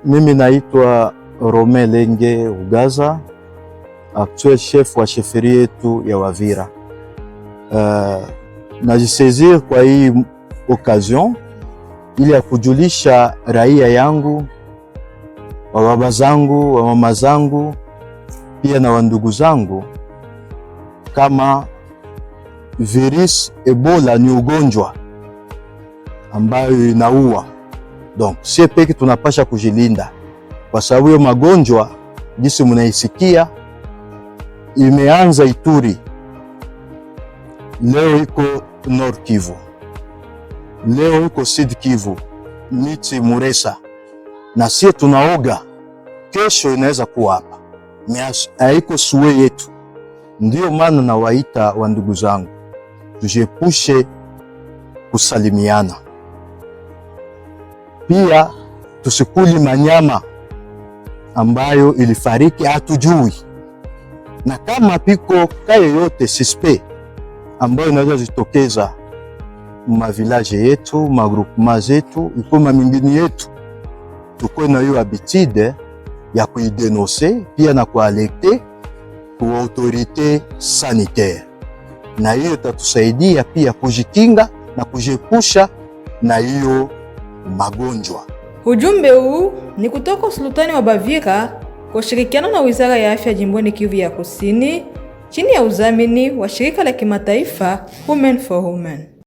Mimi naitwa Romain Lenge Ugaza, actuel chef wa chefferie yetu ya Wavira. Najisaisir kwa hii occasion ili ya kujulisha raia yangu, wa baba zangu, wa mama zangu, pia na wandugu zangu kama virus Ebola ni ugonjwa ambayo inaua. Donc sie peke tunapasha kujilinda, kwa sababu hiyo magonjwa jinsi munaisikia imeanza Ituri, leo iko Nord Kivu, leo iko Sud Kivu, miti Muresa, na sie tunaoga kesho inaweza kuwa hapa, haiko souhait yetu. Ndio maana nawaita wa ndugu zangu, tujiepushe kusalimiana, pia tusikuli manyama ambayo ilifariki hatujui, na kama piko cas yoyote suspect ambayo inaweza jitokeza ma village yetu, ma groupement zetu, iko mamingini yetu, tukuwe na hiyo habitude ya kuidénoncer pia na kualerter ku autorité sanitaire, na hiyo itatusaidia pia kujikinga na kujiepusha na hiyo magonjwa. Ujumbe huu ni kutoka usultani wa Bavira kwa ushirikiano na Wizara ya Afya jimboni Kivu ya Kusini chini ya udhamini wa shirika la kimataifa Women for Women.